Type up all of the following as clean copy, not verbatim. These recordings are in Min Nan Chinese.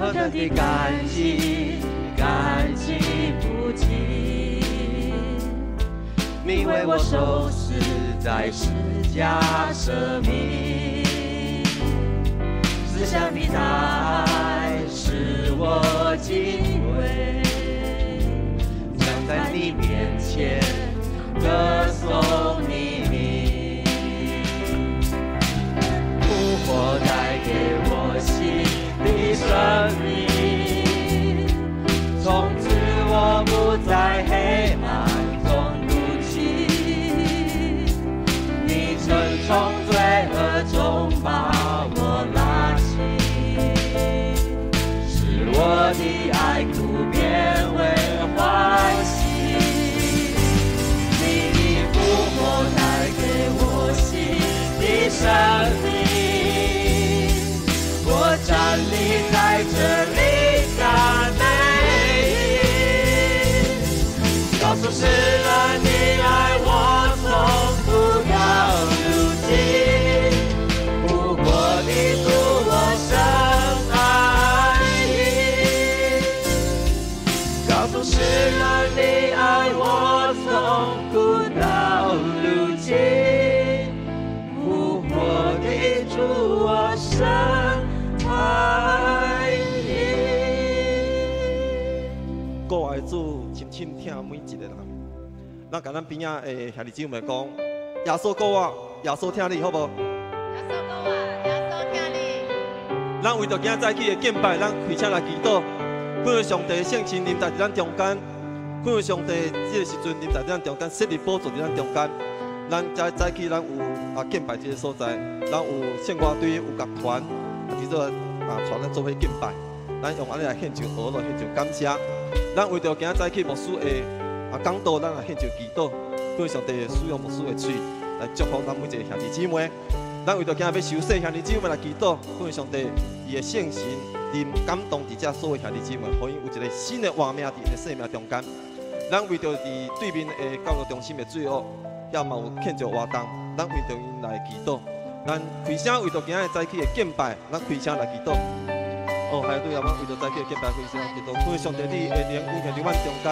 何等的感激，感激不盡。你為我受死在十架捨命，慈祥的大愛使我敬畏，站在你面前歌頌你名，復活帶給我新的生命，從此我不在黑暗中哭泣，你曾從罪惡中把我拉起，使我的哀哭變為歡喜。你的復活帶給我新的生命，我站立在這裡讚美你，告訴世人你愛我從古到如今，復活的主我深愛你，告訴世人你愛我從古到如今，復活的主我深愛你。國愛主深深疼每一個人。咱共咱邊仔的兄弟姊妹講，耶穌顧我，耶穌疼你，好無？耶穌顧我，耶穌疼你。咱為著今仔早起的敬拜，咱開聲來祈禱。感謝上帝聖神臨在佇咱中間，感謝上帝這個時陣臨在佇咱中間，設立寶座佇咱中間。咱遮早起咱有敬拜這個所在，咱有聖歌隊，有樂團，佇這帶咱做伙敬拜。咱用按呢來獻上呵咾，獻上感謝。咱為著今仔早起牧師的講道，咱來獻上祈禱。感謝上帝使用牧師的喙來祝福咱每一個兄弟姊妹。咱為著今仔欲受洗兄弟姊妹來祈禱，感謝上帝伊的聖神臨感動佇遮所有兄弟姊妹，予𪜶有一個新的活命佇𪜶的生命中間。咱為著佇對面的教育中心的水屋，遐嘛有慶祝活動，咱為著𪜶來祈禱。咱開聲為著今仔早起的敬拜，咱開聲來祈禱。哦，哈利路亞，咱為著早起的敬拜開聲祈禱，感謝上帝你的靈運行佇阮中間。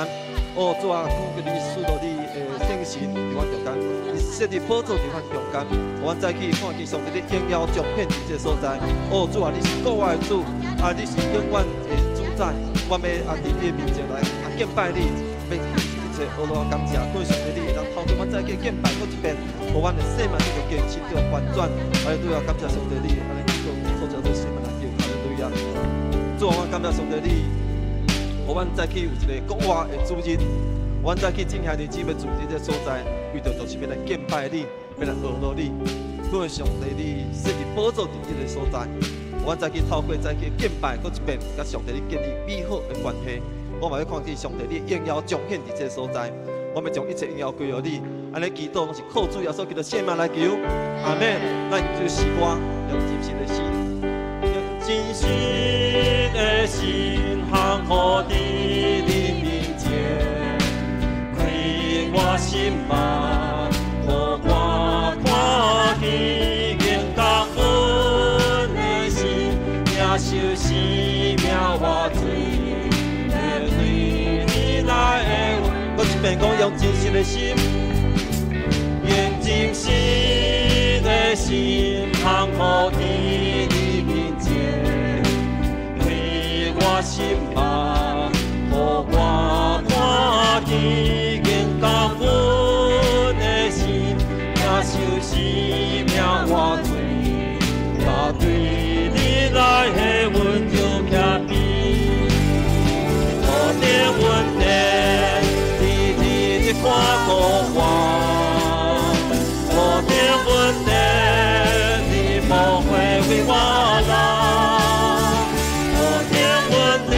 哦，主啊，求你賜予你的聖神佇阮中間，你設立寶座佇阮中間，予阮早起看見上帝的榮耀彰顯佇這個所在。哦，主啊，你是顧我的主，你是永遠的主宰，我欲佇你的面前來敬拜你，欲一切呵咾感謝，感謝上帝你會當透過阮早起敬拜閣一遍，予阮的生命得著更新，得著翻轉。哈利路亞，感謝上帝你，按呢祈禱，奉主耶穌聖名來求，哈利路亞。主啊，我感謝上帝你，予阮早起有一個國外的主日，阮早起眾兄弟姊妹聚佇這個所在，為著就是欲來敬拜你，欲來呵咾你。感謝上帝你設立寶座佇這個所在，阮早起透過早起敬拜閣一遍，佮上帝你建立美好的關係。我嘛欲看見上帝你榮耀彰顯佇這個所在，我欲將一切榮耀歸予你。按呢祈禱攏是靠主耶穌基督聖名來求，阿門。咱就詩歌，用真實的心，用真實的心降服佇你面前，開我心目，予我看見感恩的心，領受生命活水，對你來的。閣一遍講，用真實的心，用真實的心降服佇你面前，開我心目，予我看見感恩的心，領受生命活水，佮對你來的溫柔徛邊，無定穩定，你日日看顧我，無定穩定，你無會為我老，無定穩定，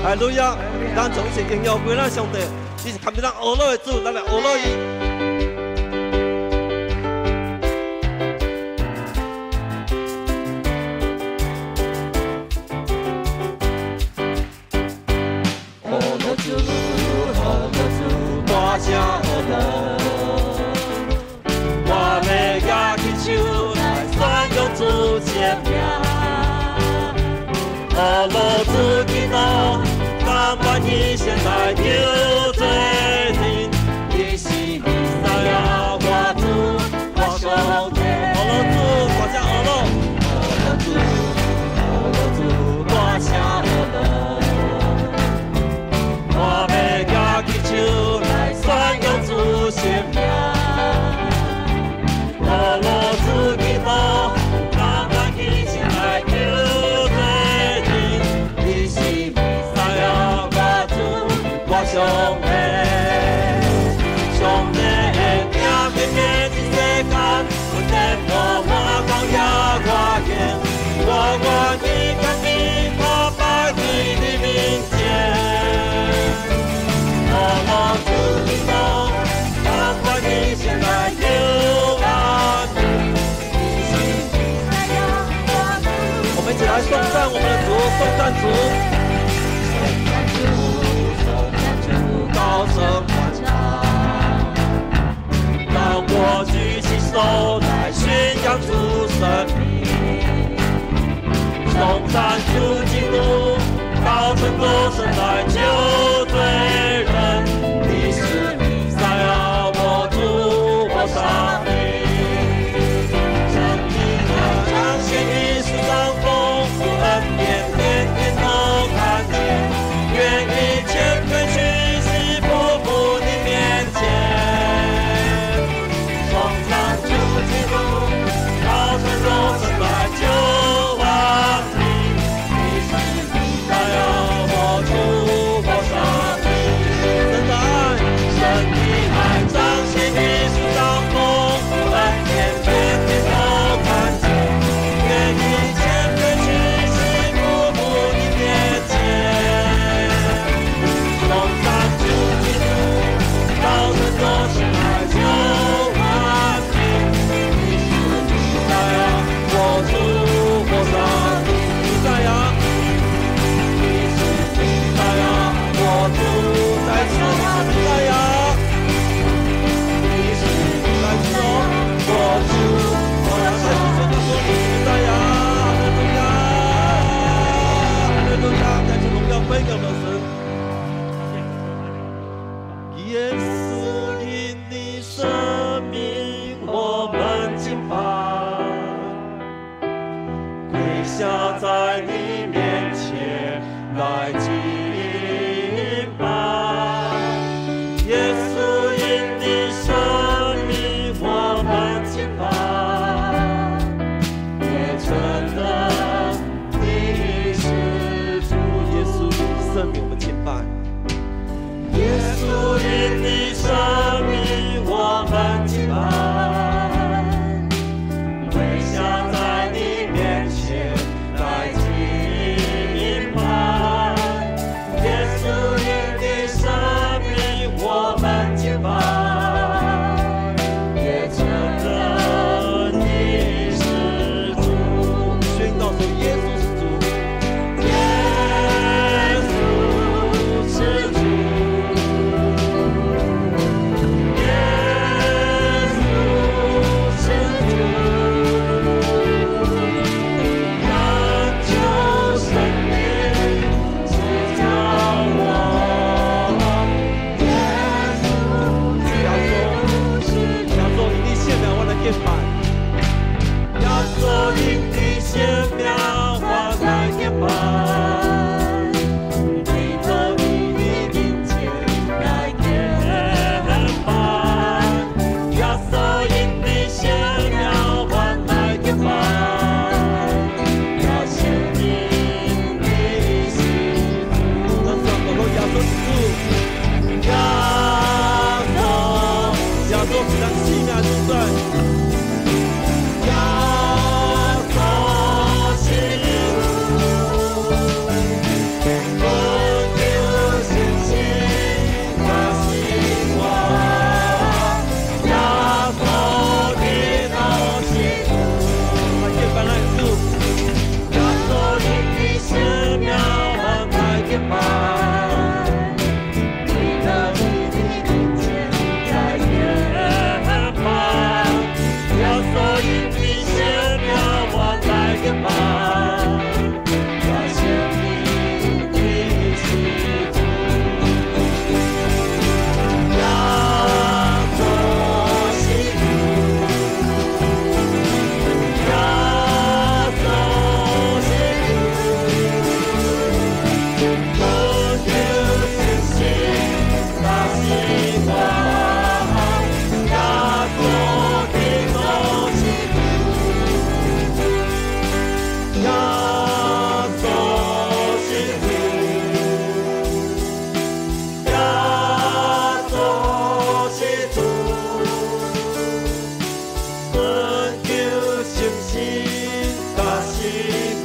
哈利路亞！咱將一切榮耀歸咱上帝，伊是堪得咱呵咾的主，咱來呵咾伊。呵咾主，呵咾主，大聲呵咾，我欲舉起手來宣揚主聖名。呵咾主基督，甘願犧牲來救罪人，伊是彌賽亞，我主，我上帝。呵咾主，大聲呵咾，呵咾主，呵咾主，大聲呵咾。我欲舉起手來宣揚主聖名，呵咾主基督，甘願犧牲來救罪人，伊是彌賽亞，我主，我上帝。上帝的名顯明佇世間，恩典滿滿光也我見，我願意甘心下拜佇你面前。呵咾主基督，甘願犧牲來救萬民，伊是彌賽亞，我主。我們一起來頌讚我們的主，頌讚主，頌讚主，頌讚主，高聲歡唱。當我舉起手來宣揚主聖名，頌讚主基督，道成肉身來救罪人，你是彌賽亞，我主，我上帝。上帝愛彰顯於世上豐富恩典，天天都看見，願一切屈膝匍匐你面前。頌讚主基督，道成肉身來救萬民，你是彌賽亞，我主，我上帝。神的愛，神的愛彰顯於世上豐富恩典，天天都看見，願一切屈膝匍匐你面前。頌讚主基督，道成肉身來救萬民，你是彌賽亞，我主，我上帝。彌賽亞，你是彌賽亞，我主，再次你是彌賽亞，你是再次哦，我主，我來再次宣告說你是彌賽亞，哈利路亞，哈利路亞，再次榮耀歸給我們的神。耶穌因你聖名，我們敬拜，跪下在你面前來敬拜。耶穌因你聖名，我們敬拜，也承認你是主。耶穌因你聖名，我們敬拜。耶穌因你聖名，我們敬拜，跪下在你面前來敬拜。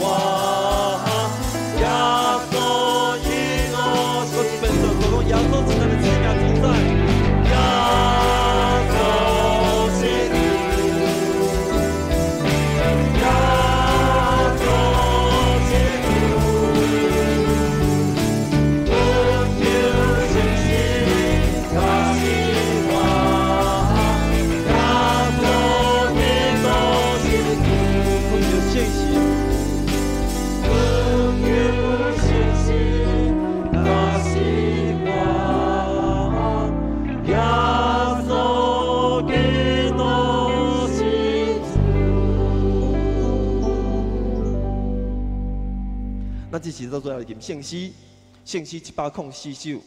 我，耶穌基督我這邊就講耶穌是咱的生命主宰。耶穌是主，耶穌是主，恩求聖神駕駛我，耶穌基督是主，講著聖神，恩求聖神駕駛我，耶穌基督是主。咱這時做伙來吟聖詩，聖詩104首。